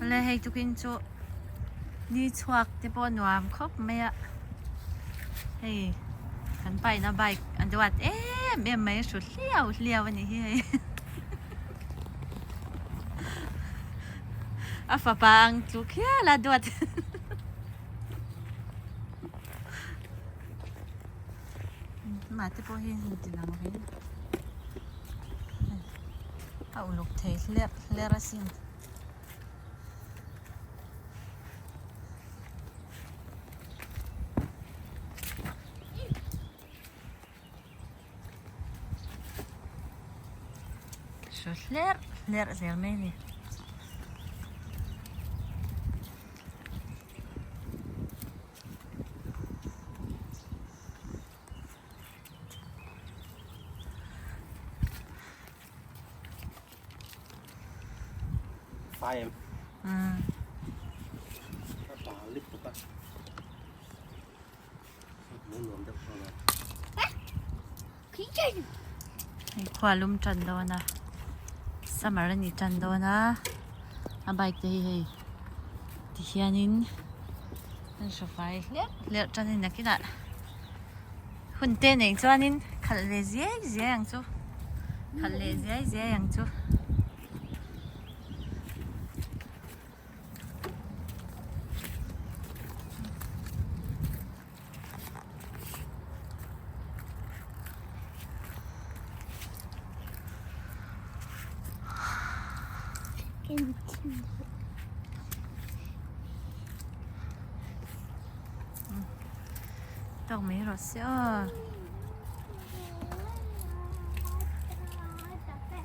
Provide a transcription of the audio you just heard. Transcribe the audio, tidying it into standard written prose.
Awle hei tukin chu ni chhuak te pawh nuam khawp mai a hei kan paina bike a duat em em mai a hru hliau hliau a nih hi hei a fapa ang tluk hial a duat. Mah te pawh hi han ti lang ve a uluk thei hlerh hlerh asin. Hru hlerh hlerh zel mai a ni. Fai em? Mm. Hei khua lum tan dawn a summer a ni tan dawn a a bike te hi hei ti hianin an hru fai hlerh hlerh tan a ni nakinah hun te nei chuanin khalh ve ziai ziai ang chu khalh leh ziai ziai ang chu. Tawk mai rawh se aw.